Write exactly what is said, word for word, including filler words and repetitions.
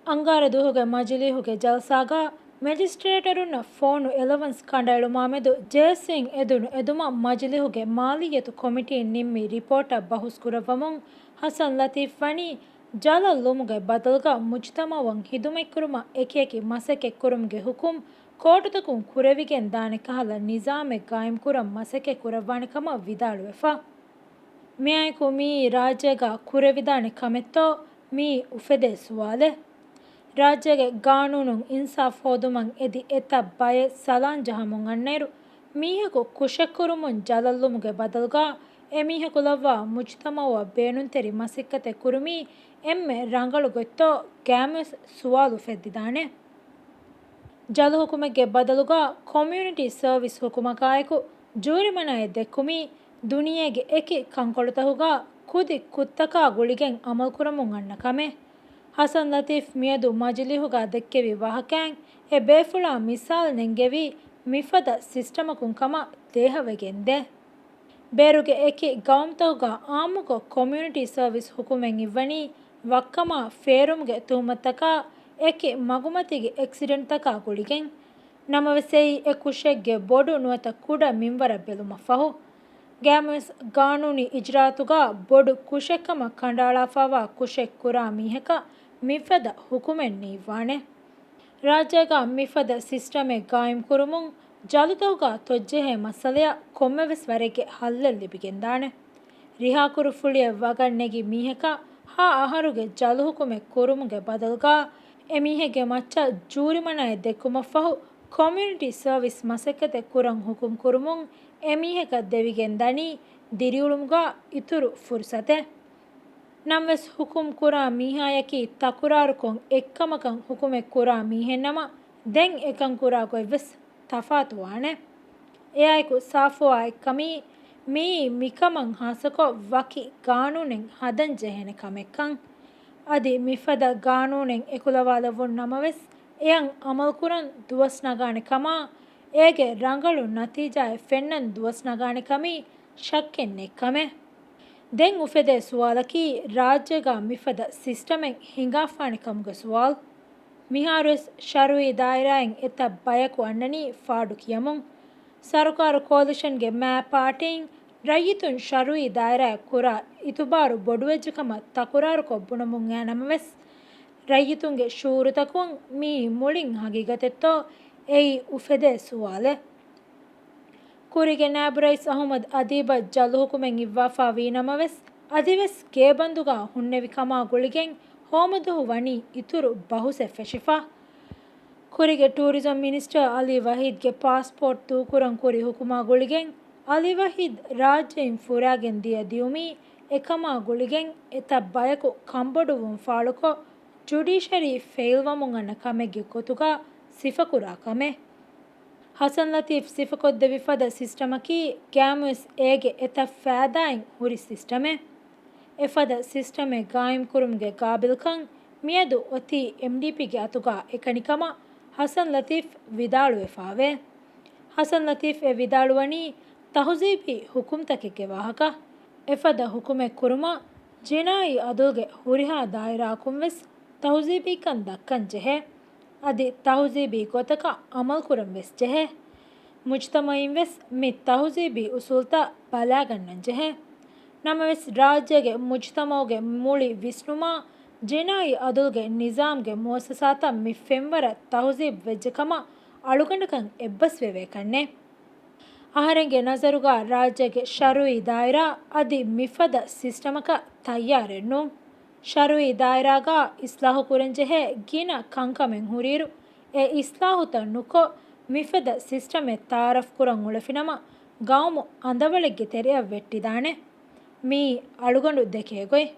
އަންގާރަ ދުވަހުގެ މަޖިލީހުގެ ޖަލްސާގަ މެޖިސްޓްރޭޓަރުންނަށް ފޯނު އެލަވަންސް ކަނޑައެޅުމާމެދު ޖޭސީން އެދުނު އެދުމަށް މަޖިލީހުގެ މާލިއްޔަތު ކޮމިޓީން ނިންމި ރިޕޯޓަށް ބަހުސްކުރައްވަމުން، ހަސަން ލަތީފް ވަނީ ޖަލަށް ލުމުގެ ބަދަލުގަ މުޖުތަމައުއަށް ހިދުމަތްކުރުމަށް އެކިއެކި މަސައްކަތްކުރުމުގެ ހުކުމް ކޯޓުތަކުން ކުރެވިގެން ދާނެ ކަހަލަ ނިޒާމެއް ގާއިމްކުރަން މަސައްކަތް ކުރައްވާނެ ކަމަށް ވިދާޅުވެފަ. މިއާއެކު މިއީ ރާއްޖޭގަ ކުރެވިދާނެ ކަމެއްތޯ މިއީ އުފެދޭ ސުވާލެއް. ރާއްޖޭގެ ގާނޫނުން އިންސާފް ހޯދުމަށް އެދި އެތައް ބައެއް ސަލާން ޖަހަމުން އަންނައިރު، މީހަކު ކުށެއްކުރުމުން ޖަލަށްލުމުގެ ބަދަލުގަ އެމީހަކު ލައްވާ މުޖުތަމައުއަށް ބޭނުންތެރި މަސައްކަތެއް ކުރުމީ އެންމެ ރަނގަޅު ގޮތްތޯ ގާއިމުވެސް ސުވާލު އުފެއްދިދާނެ. ޖަލު ހުކުމެއްގެ ބަދަލުގަ ކޮމިއުނިޓީ ސަރވިސް ހުކުމަކާއެކު ޖޫރިމަނާއެއް ދެއްކުމީ ދުނިޔޭގެ އެކި ކަންކޮޅުތަކުގަ ކުދި ކުށްތަކާ ގުޅިގެން އަމަލުކުރަމުން އަންނަ ކަމެއް. ހަސަން ލަތީފް މިއަދު މަޖިލީހުގަ ދެއްކެވި ވާހަކައިން އެ ބޭފުޅާ މިސާލު ނެންގެވީ މިފަދަ ސިސްޓަމަކުން ކަމަށް ދޭހަވެގެންދޭ. ބޭރުގެ އެކި ގައުމުތަކުގަ އާއްމުކޮށް ކޮމިއުނިޓީ ސަރވިސް ހުކުމެއް އިއްވަނީ ވައްކަމާ ފޭރުމުގެ ތުހުމަތުތަކާ އެކި މަގުމަތީގެ އެކްސިޑެންޓްތަކާ ގުޅިގެން. ނަމަވެސް އެއީ އެ ކުށެއްގެ ބޮޑު ނުވަތަ ކުޑަ މިންވަރަށް ބެލުމަށްފަހު، ގާއިމުވެސް ގާނޫނީ އިޖްރާއަތުގަ ބޮޑު ކުށެއްކަމަށް ކަނޑައަޅާފައިވާ ކުށެއް ކުރާ މީހަކަށް މިފަދަ ހުކުމެއް ނީއްވާނެ. ރާއްޖޭގަ މިފަދަ ސިސްޓަމެއް ގާއިމްކުރުމުން ޖަލުތަކުގަ ތޮއްޖެހޭ މައްސަލަޔަށް ކޮންމެވެސް ވަރެއްގެ ހައްލެއް ލިބިގެންދާނެ. ރިހާކުރުފުޅިއެއް ވަގަށް ނެގި މީހަކަށް ހަ އަހަރުގެ ޖަލު ހުކުމެއް ކުރުމުގެ ބަދަލުގަ އެމީހެއްގެ މައްޗަށް ޖޫރިމަނާއެއް ދެއްކުމަށްފަހު ކޮމިއުނިޓީ ސަރވިސް މަސައްކަތެއް ކުރަން ހުކުމް ކުރުމުން އެމީހަކަށް ދެވިގެން ދަނީ ދިރިއުޅުމުގަ އިތުރު ފުރުސަތެއް. ނަމަވެސް ހުކުމް ކުރާ މީހާޔަކީ ތަކުރާރުކޮށް އެއްކަމަކަށް ހުކުމެއް ކުރާ މީހެއްނަމަ، ދެން އެކަން ކުރާ ގޮތްވެސް ތަފާތުވާނެ. އެއާއެކު ސާފުވާ އެއްކަމީ، މިއީ މިކަމަށް ހާއްސަކޮށް ވަކި ގާނޫނެއް ހަދަން ޖެހޭނެ ކަމެއްކަން. އަދި މިފަދަ ގާނޫނެއް އެކުލަވާލެއްވުން ނަމަވެސް، އެއަށް އަމަލުކުރަން ދުވަސް ނަގާނެ ކަމާ، އޭގެ ރަނގަޅު ނަތީޖާއެއް ފެންނަން ދުވަސް ނަގާނެ ކަމީ ޝައްކެއް ނެތް ކަމެއް. ދެން އުފެދޭ ސުވާލަކީ، ރާއްޖޭގަ މިފަދަ ސިސްޓަމެއް ހިނގާފާނެ ކަމުގެ ސުވާލު. މިހާރުވެސް ޝަރުއީ ދާއިރާއިން އެތައް ބަޔަކު އަންނަނީ ފާޑު ކިޔަމުން. ސަރުކާރު ކޯލިޝަންގެ މާ ޕާޓީން ރައްޔިތުން ޝަރުއީ ދާއިރާއަށް ކުރާ އިތުބާރު ބޮޑުވެއްޖެ ކަމަށް ތަކުރާރުކޮށް ބުނަމުން އައި ނަމަވެސް، ރައްޔިތުންގެ ޝުއޫރުތަކުން މިއީ މުޅިން ހަގީގަތެއްތޯ އެއީ އުފެދޭ ސުވާލެއް. ކުރީގެ ނާއިބު ރައީސް އަހުމަދު އަދީބަށް ޖަލު ހުކުމެއް އިއްވާފާ ވީ ނަމަވެސް، އަދިވެސް ގޭބަންދުގަ ހުންނެވި ކަމާ ގުޅިގެން ހޯމަދުވަހު ވަނީ އިތުރު ބަހުސެއް ފެށިފަ. ކުރީގެ ޓޫރިޒަމް މިނިސްޓަރ އަލީ ވަހީދްގެ ޕާސްޕޯޓް ދޫކުރަން ކުރި ހުކުމާ ގުޅިގެން، އަލީ ވަހީދް ރާއްޖެއިން ފުރާގެން ދިޔަ ދިޔުމީ އެކަމާ ގުޅިގެން އެތައް ބަޔަކު ކަންބޮޑުވުން ފާޅުކޮށް، ޖުޑިޝަރީ ފެއިލްވަމުން އަންނަ ކަމެއްގެ ގޮތުގަ ސިފަކުރާ ކަމެއް. ހަސަން ލަތީފް ސިފަކޮށްދެއްވި ފަދަ ސިސްޓަމަކީ ގާއިމުވެސް އޭގެ އެތައް ފައިދާއިން ހުރި ސިސްޓަމެއް. އެފަދަ ސިސްޓަމެއް ގާއިމްކުރުމުގެ ގާބިލްކަން މިއަދު އޮތީ އެމްޑީޕީގެ އަތުގަ އެކަނިކަމަށް ހަސަން ލަތީފް ވިދާޅުވެފާވޭ. ހަސަން ލަތީފް އެ ވިދާޅުވަނީ ތަހުޒީބީ ހުކުމްތަކެއްގެ ވާހަކަ. އެފަދަ ހުކުމެއް ކުރުމަށް ޖިނާއީ އަދުލްގެ ހުރިހާ ދާއިރާއަކުން ވެސް ތަހުޒީބީކަން ދައްކަން ޖެހޭ. އަދި ތަހުޒީބީ ގޮތަކަށް އަމަލުކުރަން ވެސް ޖެހޭ. މުޖްތަމައިން ވެސް މި ތަހުޒީބީ އުސޫލްތައް ބަލާގަންނަން ޖެހޭ. ނަމަވެސް، ރާއްޖޭގެ މުޖްތަމައުގެ މުޅި ވިސްނުމާ ޖިނާއީ އަދުލްގެ ނިޒާމްގެ މުއައްސަސާތައް މި ފެންވަރަށް ތަހުޒީބް ވެއްޖެ ކަމަށް އަޅުގަނޑަކަށް އެއްބަސްވެވޭ ކަންނޭ. އަހަރެންގެ ނަޒަރުގަ ރާއްޖޭގެ ޝަރުއީ ދާއިރާ އަދި މިފަދަ ސިސްޓަމަކަށް ތައްޔާރެއް ނޫން. ޝަރުއީ ދާއިރާގަ އިސްލާހު ކުރަންޖެހޭ ގިނަ ކަންކަމެއް ހުރިއިރު، އެ އިސްލާހުތައް ނުކޮށް، މިފަދަ ސިސްޓަމެއް ތައާރަފް ކުރަން އުޅެފިނަމަ، ގައުމު އަނދަވަޅެއްގެ ތެރެއަށް ވެއްޓިދާނެ. މިއީ އަޅުގަނޑު ދެކޭ ގޮތް.